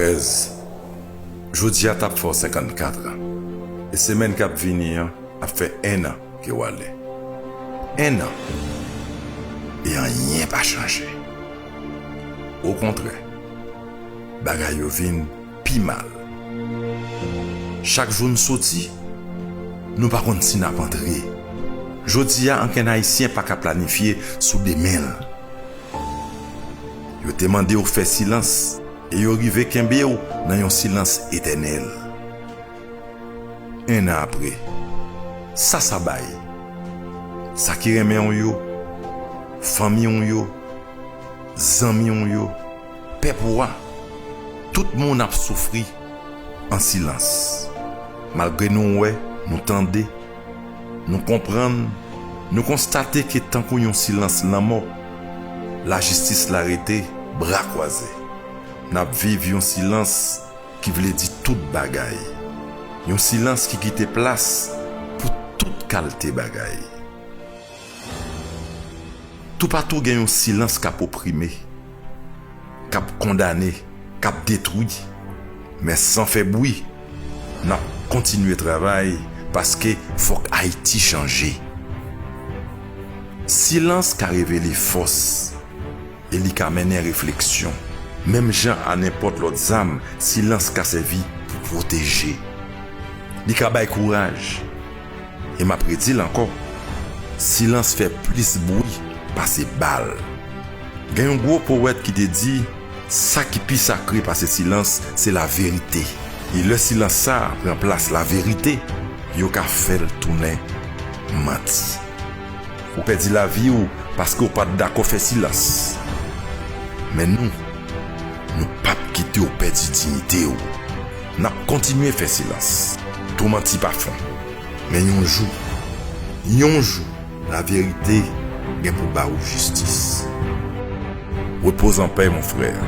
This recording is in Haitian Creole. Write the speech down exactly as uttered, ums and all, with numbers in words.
Ernst, jodi a t ap fè w senkannkat an. E semèn k ap vini an ap fè enn an ke w ale. Enn an. E anyen pa chanje. Okontrè, bagay yo vin pi mal. Chak jou n soti, nou pa konn si n ap antre. Jodi a, ankenn Ayisyen pa ka planifye sou demen l. Yo te mande w fè silans, e yo rive kenbe w nan yon silans etènèl. Enn an apre, sa sa bay? Sa ki renmen w yo, fanmi w yo, zanmi w yo, pèp ou a, tout moun ap soufri an silans. Malgre nou wè, nou tande, nou konprann, nou konstate ke tankou yon silans lanmò, lajistis la rete bra kwaze. N ap viv yon silans ki vle di tout bagay. Yon silans ki kite plas pou tout kalte bagay. Toupatou gen yon silans k ap oprime, k ap kondane, k ap detwi. Men san fè bri, n ap kontinye travay paske fòk Ayiti chanje. Silans ka revele fòs e li ka mennen refleksyon. Menm jan a nenpòt lòt zam, silans ka sèvi pou pwoteje. Li ka bay kouraj. E m ap redi l ankò, silans fè plis bri pase bal. Gen yon gwo powèt ki te di, sa ki pi sakre pase silans, se laverite. E lè silans sa a pran plas laverite, yo ka fè l tounen manti. Ou pèdi lavi w paske w pa t dakò fè silans. Men nou, nou p ap kite w pèdi diyite w. N ap kontinye fè silans. Tou manti pa fon. Men yon jou, yon jou, laverite gen pou ba ou jistis. Repose en paix, mon frère.